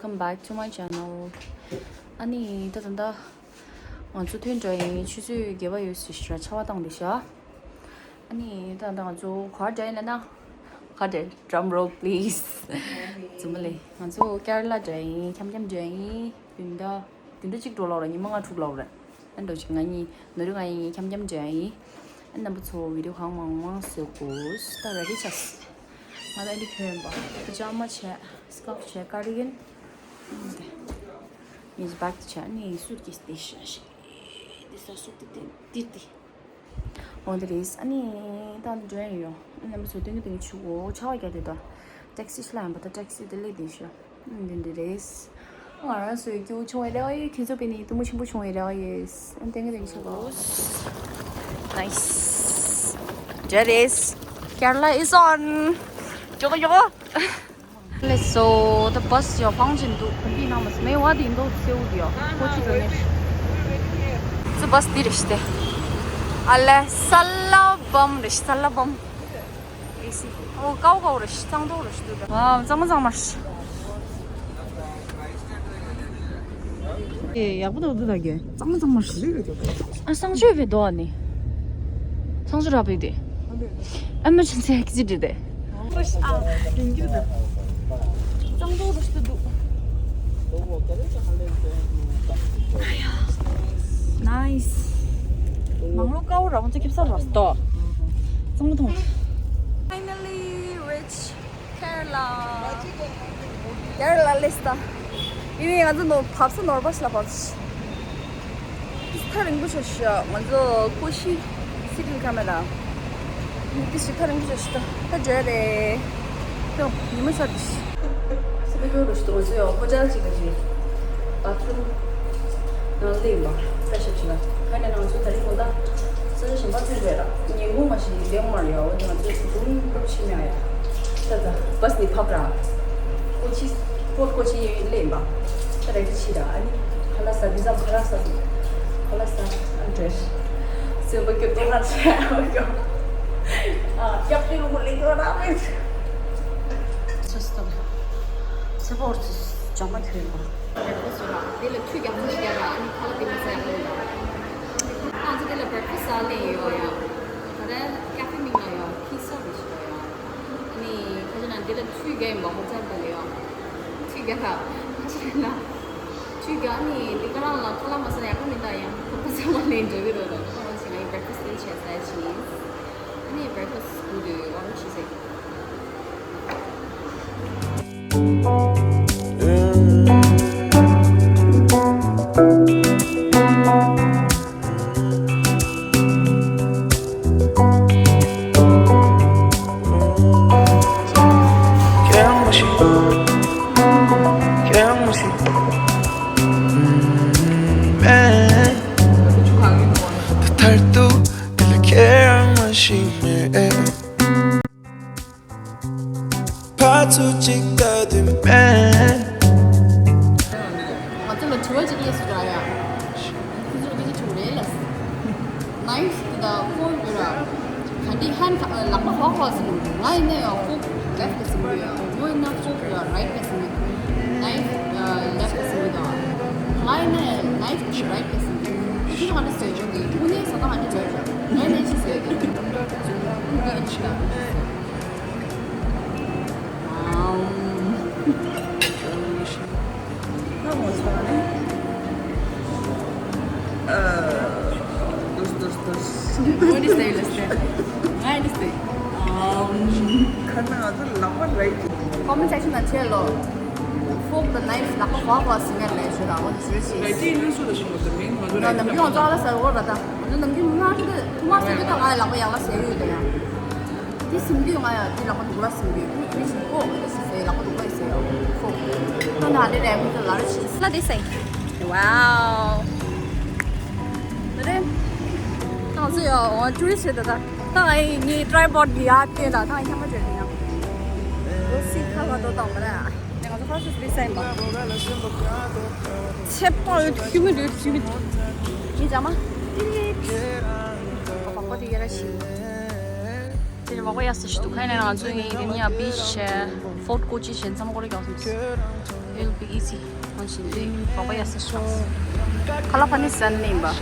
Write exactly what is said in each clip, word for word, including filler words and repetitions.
Welcome back to my channel. ཨ་ནི་ད་ད་ད་ང་ཚོ་ཐོན་འགྲོ་ཡིན། ཆུ་ཚོད་བརྒྱད་པ་ཡོད་ཟེར་ཤག་ཆར་པ་བཏང་བསྡད་ཤག་ཨ་ནི་ད་ད་ང་ཚོ་ག་པར་འགྲོ་ཡིན་ལབ་ན། ག་པར་འགྲོ་ཡིན། Drum roll please. རྫུན་མ་ལས། ང་ཚོ་ཀེ་ར་ལ་འགྲོ་ཡིན། འཁྱམ་འཁྱམ་འགྲོ་ཡིན། བདུན་ཕྲག་བདུན་ཕྲག་གཅིག་འགྲོ་ལབ་རེད། ཉི་མ་ལྔ་དྲུག་ལབ་རེད། ཨ་འགྲོ་ཅིག་ང་གཉིས་ནོར་རི་ང་གཉིས་འཁྱམ་འཁྱམ་འགྲོ་ཡིན། ཨ་རྣམ་པ་ཚོ་བི་ཌི་ཡོ་གང་མང་མང་བཟོ་དགོས། ད་རེ་ཌི་ཆགས། ང་ད་འདི་གྱོན་པ། པ་ཇ་མ་བྱས། སི་ཀར་ཕ་བྱས། ཀར་ཌི་གན། ཨ་ནི་དེ། ངས་བེག་དེ་བྱས། ཨ་ནི་སུཊ་ཀེ་སི་དེ་བཞག་ཤག་འདི་ས་སུཊ་དེ་དེ་དེ་དེ། འོ་འདི་རེད། ཨ་ནི་ད་འདི་འགྲོ་ཡིན་ཡོ། ཨ་རྣམ་པ་ཚོ་སྟོན་གི་སྟོན་གི་བྱེད་དགོས། ཆར་པ་བརྒྱབ་བསྡད་འདུག་ཊེག་སི་ལ་ཡིན་པ་ད། ཊེག་སི་དེ་སླེབས་བསྡད་ཤག་འདི་འདི་རེད། ང་རང་ཚོའི་སྐྱིད་པོ་བྱུང་བའི་རེ་བ་ཡོད། ཁྱེད་ཚོ་དཔེ་ནི་སྟོན་མོ་ཆེན་པོ་བྱུང་བའི་རེ་བ་ཡོད། ཨ་ནི་ཏན་གི་ཏན་གི་ཆགས་པ། Nice. There is. Kerala is on. ཡོ་གོ་ཡོ་གོ། ལགས་སོ། ད་བྷ་སི་ཡང་འཕངས་ཀྱིན་འདུག་གོམ་པའི་ནང་མ་སྨེ་བ་དེ་འདུག་སེའུ་དེ་ཡང་ཁོ་ཅི་འགྲོ་ནས། ཚུ་བྷ་སི་འདི་རེད་ཤག་སྟེ། ཨ་ལེ་ས་ལ་བམ་རེད་ཤག་ས་ལ་བམ། ཨེ་སི། ཨོ་ཀའོ་ཀའོ་རེད་ཤག་གཙང་ཏོག་རེད་ཤག་འདུག་ཨ་གཙང་མ་གཙང་མ་རེད་ཤག་ཨེ་ཡག་པོ་འདུག་འདུག་ད་གི་གཙང་མ་གཙང་མ་རེད་ཤག་ཨ་གསང་སྤྱོད་པའི་རྡོ་ཨ་ནི། གསང་སྤྱོད་རག་པའི་དེ། ཨེ་མར་ཇེན་སི་ཨེག་ཛིཊ་རེད་དེ། ཨ་ཡིན་གྱི་རེད། གཙང་ཏོག་ཏོ་ཞིག་ཏུ་འདུག་ཨ་ཡ། ནའིས། མང་ལོ་ཀའོ་རང་ཚོ་ཁེབ་ས་ར་སྟོ། གཙང་མ་མཐོང་། Finally reach Kerala. Kerala ལེས་ད། ཡིན་ནའི་ང་ཚོ་ནོར་བབས་ས་ནོར་བ་ཞིག་ལ་བབས། ཐག་རིང་པོ་ཞིག་ཤག་ང་ཚོ་ཀོ་ཤི་སི་ཊི་ཁ་མེ་ར། ཏི་ཞིག་ཐག་རིང་པོ་ཞིག་ཤག་ད་འགྲོ་རེད། ཏོ་ཉི་མ་ཆར་ཏི་ཞིག་སི་ཏི་ཡོ་རུ་ཞིག་ཏུ་ང་ཚོ་ཡང་ཧོ་ཊེལ་ཅིག་གི་བཱ་ཐི་རུམ་ནང་སླེབས་པ་ས་ཞབས་ཞིག་ལ། ཁ་ནས་ང་ཚོ་ད་རིང་ངོ་ད་ས་ཆ་གཞན་པ་ཐོན་རེད་ལ། ཉིན་གུང་མ་ཞིག་ལེགས་མར་ཡོད། འོ་དེ་ང་ཚོས་རུམ་ཀྲུག་ཕྱིན་ཡ་ཡ། ད་ད་བཱ་སི་ནི་ཕབ་ར། ཀོ་ཆི། ཕོར་ཀོ་ཆི་ཡོད་ལེན་པ། ད་རེ་ཅི་ཕྱི་ར། ཨ་ནི་ཁ་ལག་ཟ། འདི་ཙམ་ཁ་ལག་ཟ། ཁ་ལག་ཟ། ཨ་འདྲེ། སེམས་པ་སྐྱོ་ཏོ་ང་ཆེ་ཨ་སྐྱོ། ཨ་སྐྱབས་ཏེ་ལུ་ལེ་ཡོད་ར་མེད། སོ་སོ། སེ་པོ་ཨོར་ཚོ་ཇོ་མ་ཁྱོད་ལ། བྲེག་ཕ་སི་ཡོད་ར། དེ་ལ་ཁྱོད་རྒྱག་མི་རྒྱག་ར། ཨ་ནི་ཁ་ལག་དེ་མི་ཟ་ཡག་པོ་ཡོད་ར། ང་ཚོ་དེ་ལ་བྲེག་ཕ་སི་ཟ་ལེ་ཡོད་ཡ། ད་རེ་ཀ་ཧྥེ་མིང་ལ་ཡོད། ཁི་སོ་རེ་ཞིག་ཡོད་ཡ། ཨ་ནི་ཁ་ཤས་ན་འདི་ལ་ཆུ་རྒྱག་ཡིན་པ་ཧོ་ཊེལ་དེ་ལ་ཡོད། ཆུ་རྒྱག་ཁ། ཁ་ཤས་ན་ཆུ་རྒྱག་ཨ་ནི་འདི་ག་རང་ལ་ཁ་ལག་མ་ཟ་ན་ཡག་པོ་མི་འདུག་ཡང་ཁོ་ཁོ་ཚང་མ་ལེན་འགྲོ་གི་རེད་ལ། ཁོ་ང་ཚོ་ང་ཡི་བྲེག་ཕ་སི་ལེན་བྱས་ཟ་ཡ་ཆི། ཨ་ནི་བྲེག་ཕ་སི་གུ་དུ་ཨོ་རེ་ཆི་ཟེར། ཕར་ཚུར་གཅིག་ལྟ་དུས་མེད། ང་ཚོ་ལ་དྲི་བ་གཅིག་སླེབས་སོང་ར་ཡ། ཁྱེད་ཚོ་ལ་སྐད་ཆ་དྲི་བ་རེད་ལ། ནའིཕ་དེ་དང་ཕོར་ཡོད་ར། ག་འདི་ཧན་ལག་པ་ཧོག་ཧོག་ཟིན། ང་ཡིན་ན་ཡང་ཕོར་ལེཕ་ལ་ཟིན་གྱི་ཡོད། མོ་ཡིན་ན་ཕོར་ཡང་རའིཊ་ལ་ཟིན་གྱི་འདུག་ནའིཕ་ལེཕ་ལ་ཟིན་གྱི་འདུག་ང་ཡིན་ན་ནའིཕ་རའིཊ་ལ་ཟིན་གྱི་འདུག་ཁྱེད་ཚོ་ག་འདྲ་ཟེར་ཆོག་གི། དངོས་གནས་ཟ་ཁང་ག་འདྲ་ཟེར་ཆོག་ང་ཡིན་ན་ཅི་ཟེར་གི། What is that? What is that? Comment section ནང་བྲིས་ལོ། Fork དང་knife ལག་པ་ཧོག་ཧོག་ཟིན་ཡ་ལས་ཞུ་ར། འོ་དེ་ཞུ་ཞིག་ནམ་རྒྱུན་ང་ཚོ་ཨ་ལ་ཟ་འོ་ར་ད། ང་ཚོ་ནམ་རྒྱུན་ང་ཚོ་ཐུག་མ་ཟ་གི་ད། ང་ལག་པ་ཡག་ལ་ཟ་གི་ཡོད་ད་ཡ། དེ་ཟིན་དུས་ང་ཡང་དེ་ལག་པ་ནུག་ལ་ཟིན་དུས་ཁོ་མི་ཞིག་ཀོ་ཨེ་ཞིག་ཟེར་ལག་པ་ནུག་ལ་ཟེར་ཡོད་ཁོ། ཁོ་ན་ལེ་རེ་མི་ཚོ་ལ་རེ་ཞིག་ལ་དེ་ཟེར། Wow. ད་རེ། ད་ང་ཚོ་ཡང་ཊུ་རི་སི་ཊི་རེད་ད། ད་ང་ཡི་ངའི་ཊྲའི་པོཌ་འདི་ཡར་བཏོན་ད། ད་ང་ཡི་ཁྱམས་པ་བྱོས་ཏེ་ཡང་། ལོ་སི་ཁ་ཁ་ཏོ་ཏོ་མ་རེད། ང་ཚོ་ཧོར་སི་ལི་སན་པ། ཚེ་པོ་ཡོད་ཧུ་མི་ཡོད་ཧུ་མི། ངའི་ཇ་མ། ཏི་རིད། པགས་པ་དེ་ཡ་ར་ཤི། དེ་ནས་པགས་པ་ཡག་ས་ཞིག་འདུག་ཁ་ནས་ང་ཚོ་ཡིན་དེ་ནས་ཡ་བི་ཆི་བྱས། ཕོར་ཀོ་ཅི་བྱས། ཚང་མ་ཁོ་རང་རྒྱག་སོང་། It'll be easy. ཨོ་ཞིག་འདི་གོག་པ་ཡག་ས་ཤོག་ཁ་ལག་ཕ་ནི་ཟན་ནི་ཡིན་པ། ད་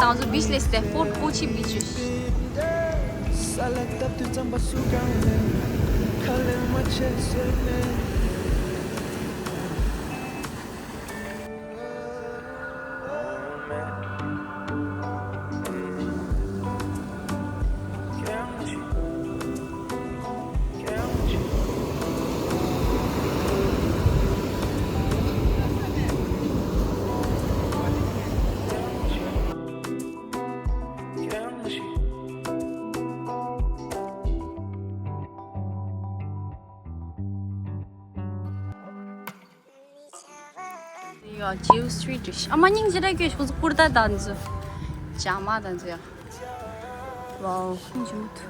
ང་ཚོ་བིཆ་ལས་སྟེ་ཕོར་ཀོ་ཆི་བིཆ། ཡ་ཇིའུ་སི་ཊི་རིཊ་ཨ་མ་སྙིང་རྗེ་ར་སྐྱོ་ཤོག་ཀུར་ཏ་དང་ཚོ། ཇ་མ་དང་ཚོ་ཡ། ཝའོ་སྙིང་རྗེ་མོ་ཐུ།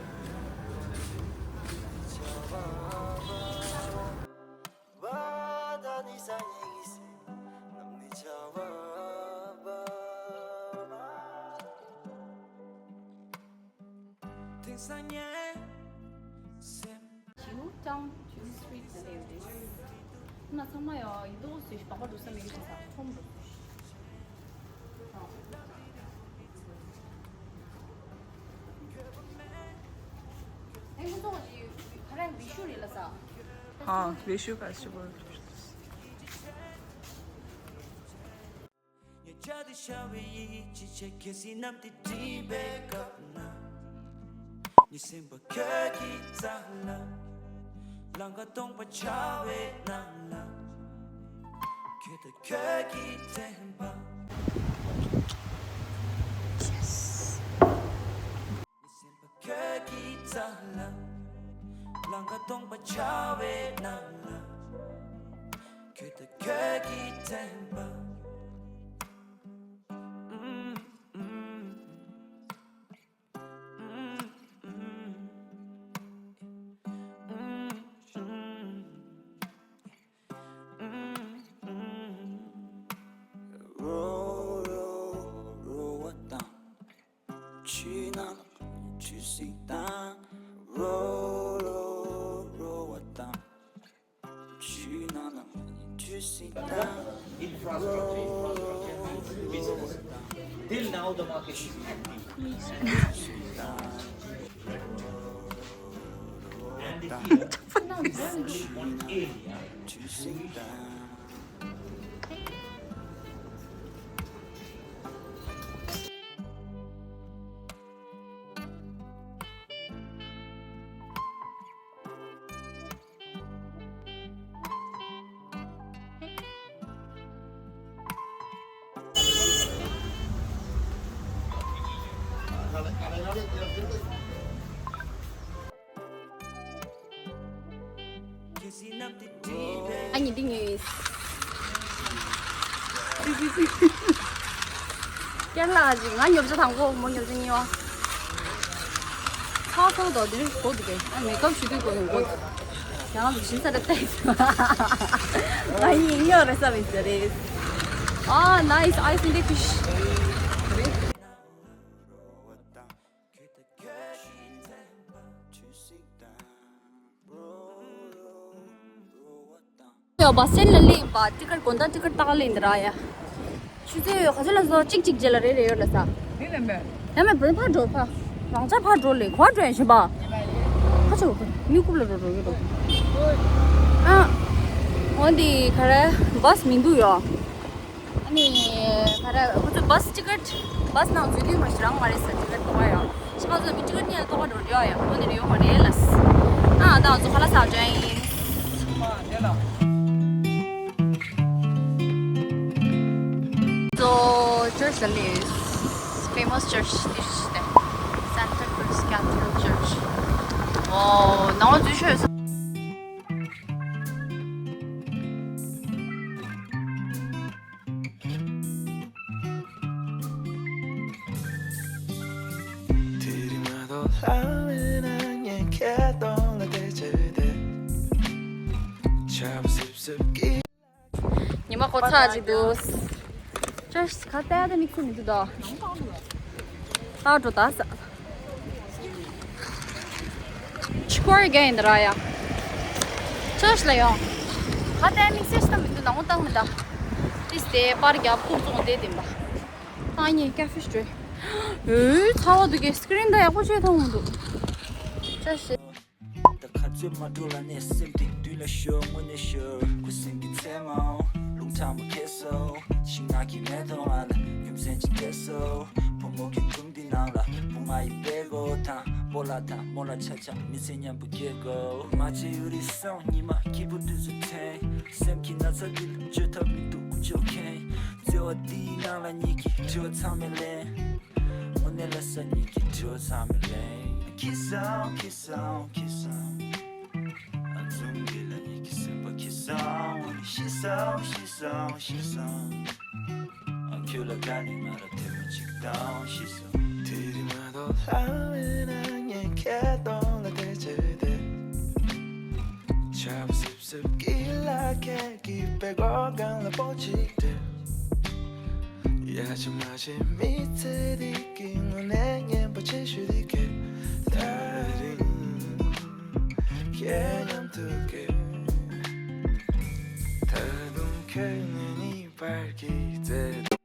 ཇིའུ་ཊའུན་ཇིའུ་སི་ཊི་རིཊ་ཟེར་ཡོད་རེད། ཁོ་ན་ཚང་མ་ཡང་ཡིན་མདོག་བཟོས་ཤིག་སྦག་སྦག་འགྲོ་ས་མེད་ཀི་ཟེར་ས་ཁོམ་འགྲོ་བཟོས་ཤིག་ཨེ་ཁོ་ཚོ་ག་རེ་བི་ཤུ་རེད་ལ་ས། ཧ་བི་ཤུ་ཕེ་སི་ཊི་ཝལ། ཉེ་ཆར་དུ་ཤར་བའི་ཡིད་ཀྱི་ཆེ་ཁེ་སི་རྣམས་དེ་བྲིས་པའི་སྐབས་ན། ཉི་སེམས་པ་ཁྱོད་ཀྱི་རྩ་ལ། ལང་ཀ་སྟོང་པ་འཆར་བའི་ནང་ལ། ཁྱོད་དང་ཁྱོད་ཀྱི་དྲན་པ། ཉི་སེམས་པ་ཁྱོད་ཀྱི་རྩ་ལ། ལང་ཀ་སྟོང་པ་འཆར་བའི་ནང་ལ། ཁྱོད་དང་ཁྱོད་ཀྱི་དྲན་པ། རོ་རོ་རོ་བ་དང་། ཆུ་ནང་ཆུ་སྲིན་དང་། རོ་རོ་རོ་བ་དང་། ཆུ་ནང་ལ་ཆུ་སྲིན་དང་། Infrastructure, infrastructure means business. Till now, the market is empty. And here, we want to one area. ཨ་ནི་འདི་ཉོས། ཀེར་ལ་ཅིག་ང་ཉོ་ཆ་དང་པོ་མོ་ཉོ་ཆ་གཉིས་པ། ཚ་ཚ་དོ་འདི་རིགས་གོ་འདུག་གས། ཨ་མེ་ཀབ་ཞུ་དུས་གོ་ཡོང་གོ། ཡང་ལ་ཞིམ་ས་རེད་ལྟ་ཡིན། ང་ཡིན་ཉོ་རེ་ས་མི་ཟེར་རེད། ཨ་ནའི་སི་ཨའི་སི་འདི་ཕིཤ། ཡོད་པ་སེམས་ལ་སླེབས་པ་ཏི་ཀར་དགོན་བདག་ཏི་ཀར་ཏག་ལེན་འདི་ར་ཡ། ཆུ་ཚོད་ག་ཚོད་ལ་སོ་གཅིག་གཅིག་རྗེས་ལ་རེ་རེ་ཡོད་ལ་ས། མི་ལེན་པས། ཡ་མེད་བོད་ཕར་འགྲོ་ཕ། རང་ཅག་ཕར་འགྲོ་ལེ་གོ་འགྲོ་ཡ་ཞིམ་པ། ཕ་ཆོ་མི་རྐུབ་ལ་འགྲོ་འགྲོ་ཡོད་འགྲོ། ཨ། འོ་འདི་ག་རེ་བྷ་སི་མི་འདུག་ཡོ། ཨ་ནི་ག་རེ་ཁོ་ཚོ་བྷ་སི་ཊི་ཀེ་ཊི་བྷ་སི་ནང་འཛུལ་དུས་མ་ཞིག་རང་མ་རེད་ཟེར་ཊི་ཀེ་ཊི་ཐོག་ཡོ། ཤི་ཁ་ཚོ་མི་ཊི་ཀེ་ཊི་ཉལ་ཐོག་འགྲོ་རེད་ཡོ། ཁོ་ནི་རེ་ཡོ་མ་རེད་ལ། ཨ་ད་ང་ཚོ་ཁ་ལག་ཟ་འགྲོ་ཡིན། So church the news famous church this is the Santa Cruz Cathedral Church. Oh, now do you show ཉི་མ་གོ་ཚ་ཅིག་འདུག་ཅོ་ཤི་ཁ་བལྟས་ཏེ་མིག་ཆུ་མི་འདུག་ད། ད་འགྲོ་ད་ས། ཆུ་ Square again ར་ཡ། ཅོ་ཤི་ལ་ཡོང་། ཧ་ཏན་མིག་སེར་སྟམ་མི་འདུག་ནང་ངོ་བཏང་མི་འདུག་དེ་སྟེ་པར་རྒྱབ་ཁུག་བཙོང་དེ་དེ་འབའ། ཨ་ནི་ཀ་ཕེ་སི་ཊི་རེད། ཨོའི་ཚ་བ་འདུག་གི་སི་ཀི་རིན་ད་ཡག་པོ་བྱས་མཐོང་མི་འདུག་ཅོ་ཤི། ད་ཁ་རྩོད་མ་འགྲོ་ལ་ནས་སེམས་དེ་མདུན་ལ་ཤོར་དངོས་གནས་ཤོར་ཁུ་སིམ་གྱི་མཚན་མའོ། རླུང་ཁྲ་མོ་ཁེ་སོ། ཤིང་ནགས་ཀྱི་མེ་ཏོག་ང་ལ་རྒྱུ་མཚན་ཅི་སྤྲད་སོ། བུ་མོ་གི་སྒྲུང་འདི་ནང་ལ་བུ་ང་ཡི་པད་གོ་དང་སྤོ་ལགས་དང་རྨོ་ལགས་ཆ་ཆ་མི་ཚེ་མཉམ་པོ་སྐྱེལ་དགོས། མ་བྱེད་ཡུ་རི་སོང་ཉི་མ་སྐྱིད་པོ་དུས་སུ་འཐེན། སེམས་ཀྱི་ན་ཚ་འདི་ལ་བཅོས་ཐབས་མི་འདུག་ཀུ་ཅོ་ཁེན། བརྩེ་བ་འདིའི་ནང་ལ་ཉིད་ཀྱི་དྲི་བ་ཚང་མས་ལན། དངོས་གནས་ལ་ས་ཉིད་ཀྱི་དྲི་བ་ཚང་མས་ལན། ཁྱི་སང་ཁྱི་སང་ཁྱི་སང་། ཨ་འཛུམ་འདི་ལ་ཉིད་ཀྱི་སེམས་པ་ཁྱི་སང་། ཤི་སང་ཤི་སང་ཤི་སང་། ཨ་ཁྱོད་ལ་དགའ་ནས་ང་ལ་ཐེངས་མ་གཅིག་བཏང་ཤི་སང་། དེ་རིང་མ་གཏོགས་ལྷ་བས་ན་ངས་ཁྱེད་གདོང་ལ་བལྟས་བྱས་བསྡད། ཆབ་སིབ་སིབ་ཀྱི་ལ་ཁད་ཀྱི་པད་གོ་སྒང་ལ་པོ་གཅིག་སྤྲད། ཡ་ཆ་མ་ཆེ་མི་ཚེ་འདི་གི་དངོས་གནས་སྙན་པ་ཆེ་ཤོས་འདི་གས། ད་རིང་ཁྱེད་མཉམ་དུ་གས། ད་དུང་ཁྱོད་ངའི་གཉིས་བར་གྱི་རྩེ།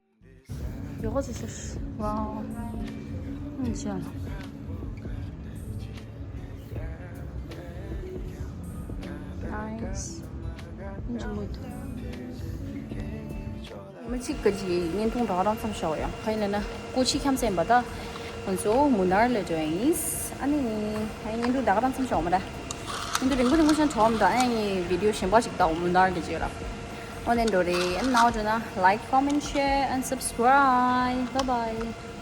ཡོད་ཚེ་ཟེར། ཝའོ། ཨང་ཅི་ཡང་། Nice. ཨང་ཅི་མོ་ཐུ། མི་གཅིག་གི་ཅིག་བརྙན་ཐུང་འདྲ་རང་མཚམས་བཞག་ཡང་། ཁ་ཡིན་ན་ཀོ་ཆི་ཁམས་སེམས་པ་ད། ང་ཚོ་མུ་ནར་ལ་འགྲོ་ཡིན། ཨ་ནི། ཨ་ནི་བརྙན་ཐུང་འདྲ་རང་མཚམས་བཞག་མ་ར། བརྙན་ཐུང་རིང་པོ་རིང་པོ་ཞིག་འགྲོ་མ་འདུག་ཨ་ནི་བི་ཌིའོ་གཞན་པ་ཞིག་ལྟ་འོ་མུ་ནར་གི་ཅིག་ར། འོ་ནས་འགྲོ་རེད། ཨ་ནི་ནང་འགྲོ་ན་like, comment, share and subscribe. Bye bye.